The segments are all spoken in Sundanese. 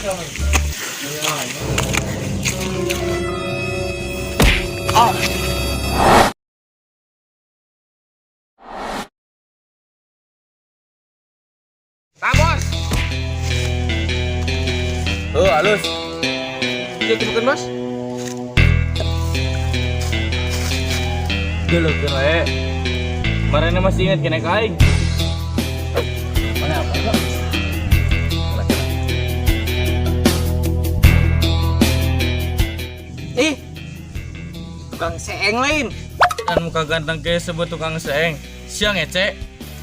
Ah. Tah, Bos. Oh, halus. Ieu bukan, Bos. Geuleukeun we. Marana masih ingat kena ka aing. Mana apa, Bos? Ih. Tukang seeng lain. Dan muka ganteng ke sebut tukang seeng. Siang ngece.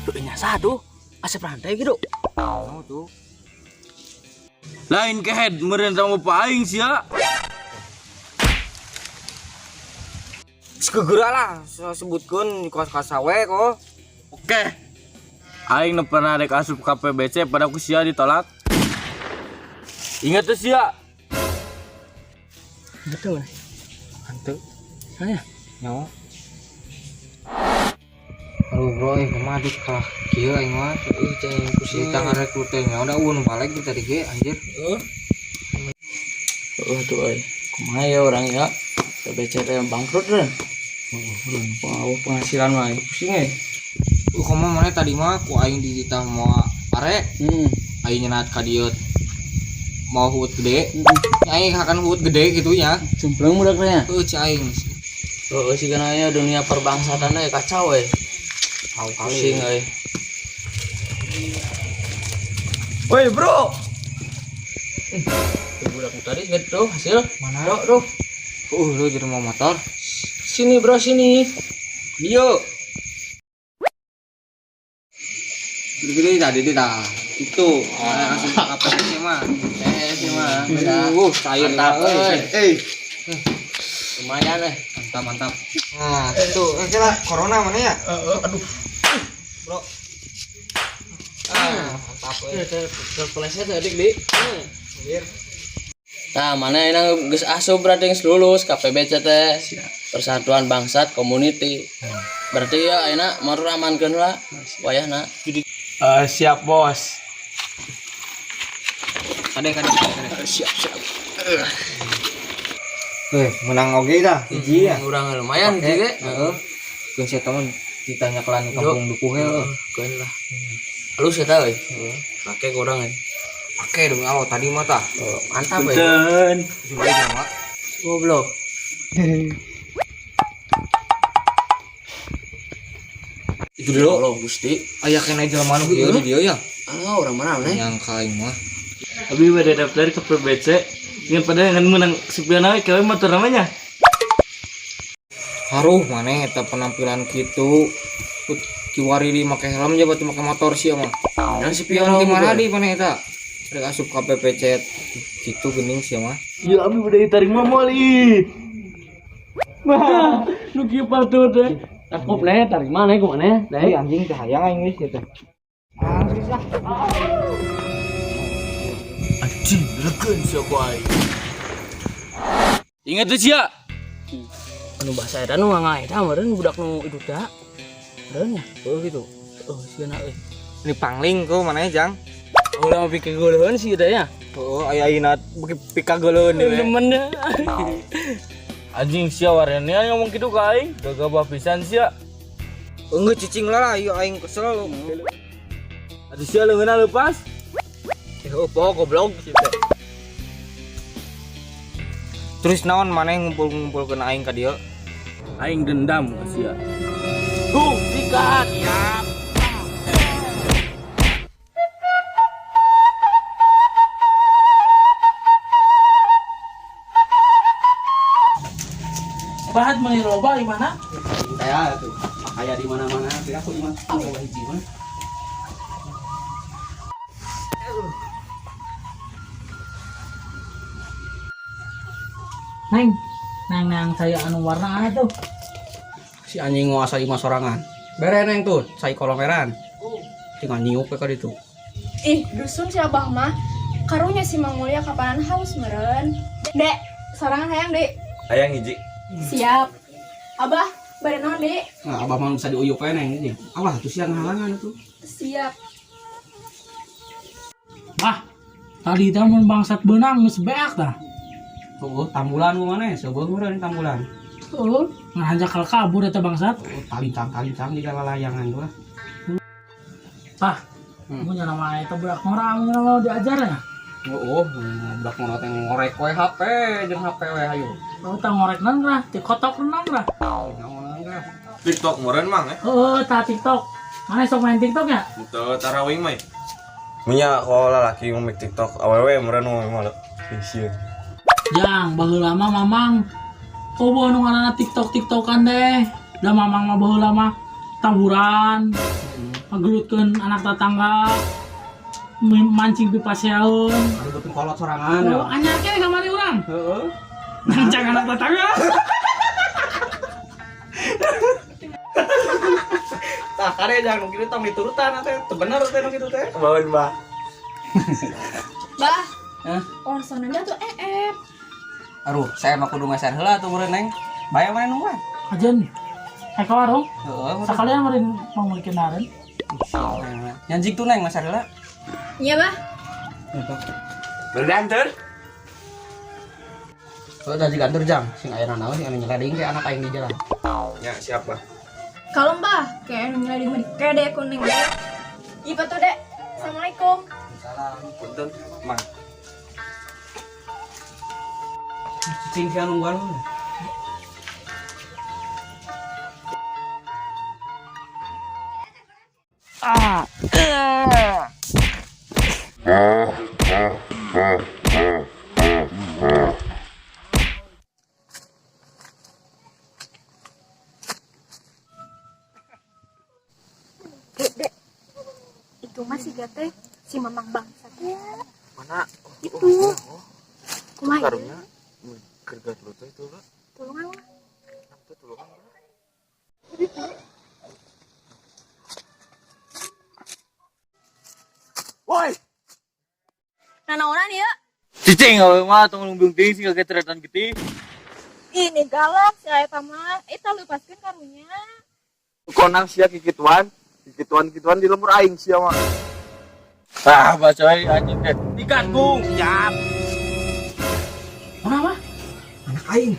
Duh, nya satu. Asep rantai gitu. Oh, tuh. Lain kehed meureun sama bapak aing sia. Segera lah, sebutkeun kos kasawe kok. Oke. Aing nu pernah rek asup ka PBC pada ku sia ditolak. Ingat tuh sia. Betul. Hantu. Saya. Nyawa. Aduh bro, eh kumaha duit kalah kieu aing mah. Ih, ceng pusing. Di tangan rekrut teh nya udah eueun balik di tadi ge anjir. Oh, tuh euy. Kumaha ya orang ya? PBC teh bangkrut kan. Wow, penghasilan mah pusing euy. Kumaha mana tadi mah ku aing dititah moal pare, aing nyenat ka dieu mau huut gede. Aing akan huut gede gitu nya. Cumpleng budak teh nya. Heuh ci aing. Oh, sih kana aya dunia perbangsatan teh kacau euy. Tahu kali. Pusing euy. Woi, bro. Tuh budak tadi gitu hasil. Mana? Bro, bro. Lu jadi mau motor. Sini, bro, sini. Dio. Gede-gede tadi dia dah. Itu langsung ke sih mah. Eh, sih mah. Beda. Cair Mantap, euy. euy. Eh, Lumayan eh. mantap mantap. Nah, itu kira corona mana ya? Aduh. Bro. Ah, mantap euy. Terpeleset adik di. Anjir. Nah, mana yang geus asup berarti geus lulus KPBC teh. Persatuan Bangsat Community. Berarti ya ayeuna motor amankeun lah wayahna. Eh, siap, Bos. Kade kade kade. Siap, siap. Eh, menang oge dah hiji ya. Urang lumayan hiji ge. Heeh. Keun sia temen ditanya kelan di kampung dukuh heuh. Keun lah. Halus eta euy. Pake kurang euy. Pake demi Allah tadi mah tah. Mantap euy. Punten. Juga nyawa. Goblok. Itu dulu. Allah Gusti. Aya kena jelema nu kieu di dieu ya. Ah, urang mana nih? Yang kain mah. Abi bade daftar ke PBC. Ingat pada dengan menang sepian we kewe motor namanya. Haruh maneh eta penampilan kitu. Put kiwari di make helm aja batu make motor sih mah. Yang si Pion di mana di mana eta? Rek asup ka PPC kitu geuning sia mah. Ya abi bade ditarik momol ih. Wah, nu kieu patut teh. Takut nih, tarik mana ku mana? Deui anjing teh hayang aing geus kitu. Ah, geus lah. Anjing, leukeun sia ku aing. Ingat tuh sia. Anu bahasa eta nu ngangaeta meureun budak nu hidup da. Meureun nya. Oh gitu. Oh, sieuna euy. Ini pangling kok mana jang? Ulah mau pikir geuleun sih teh nya. Oh, aya ayeuna beuki pikageuleuun deui. Demen dah. Anjing sia warene ngomong kitu ka aing. Gagabah pisan sia. Enggak cicing lah, ayo aing kesel. Aduh sia leungeunna leupas. Eh, opo goblok gitu. Terus naon maneh ngumpul-ngumpulkeun aing ka dieu? Aing dendam ka sia. Huh, sikat. Siap. Bahat meuni loba di mana? Kayak tuh, kayak di mana-mana, tapi aku imah aku hiji mah. Neng, nang nang saya anu warna tuh. Si anjing nguasa imah sorangan. Bere neng tuh, sai kolomeran. Tinggal nyiup ke ditu. Ih, dusun si abah mah. Karunya si Mang Mulya kapanan haus meren. Dek, sorangan hayang, Dek. Hayang hiji. Siap. Abah, bade naon, Dek? Nah, abah mah bisa diuyuk we neng ini. Alah, tuh siang halangan tuh. Siap. Mah, Tadi teh mun bangsat beunang geus beak tah. Heeh, tambulan ku maneh, seubeung meureun tambulan. Heeh, ngahanjakal kabur eta bangsat. Heeh, talincang-talincang di layangan tuh lah. Tah, mun nya nama eta budak ngora mun nama diajar ya. Oh, budak ngono teh ngorek we HP jeung HP we hayu. Oh, tah ngorek naon lah, tikotok naon lah. Naon lah. TikTok meureun mang eh. Heeh, tah TikTok. Mana sok main TikTok ya? Teu tarawih mah. Munya kalau lalaki ngomong TikTok awewe meureun ngomong malu. Sieun. Jang, baheula mah mamang. Oh, nu ngaranna TikTok-TikTokan deh. Da mamang mah baheula mah taburan. Ngagelutkeun anak tetangga. Mancing pipaseaeun. Aduh betul kolot sorangan ya. Oh, anyar ke kamari urang. Heeh. Nancang anak tetangga. Tah kare jangan nu kitu tong diturutan teh. Teu bener teh nu kitu teh. Bawan bah. Bah. Hah? Orang sonanya tuh EF. Aduh, saya mah kudu meser heula tuh meureun neng. Bae mana nungguan? Ajen. Eh ka warung. Heeh. Sakalian meureun pangmeulikeun dahareun. Nyanjik tuh neng meser heula. Iya, Bah. Berdanter. Oh, tadi gantur jang, sing aya naon sing anu nyelading ke anak aing di jalan. Ya siapa? Kalem, Bah. Kayak anu nyelading mah dikede kuning. Iya, tuh, Dek. Assalamualaikum. Salam. Punten, mang. Cicing sia nungguan. Dek, itu masih gate si mamang bangsat ya. Mana? Itu. Kumaha ieu? Karunya gergat lu teh itu lah. Tulungan lah. Itu tulungan. Woi, Nanaonan ya? cicing awewe mah tong lunggung teuing sih kagetretan getih. Ini galak si eta mah. Eta lepaskeun karunya. Konang sia kikituan, kikituan-kituan di lemur aing sia mah. Ah, bacoy anjing teh. Ikan gung, siap. Mana mah? Anak aing.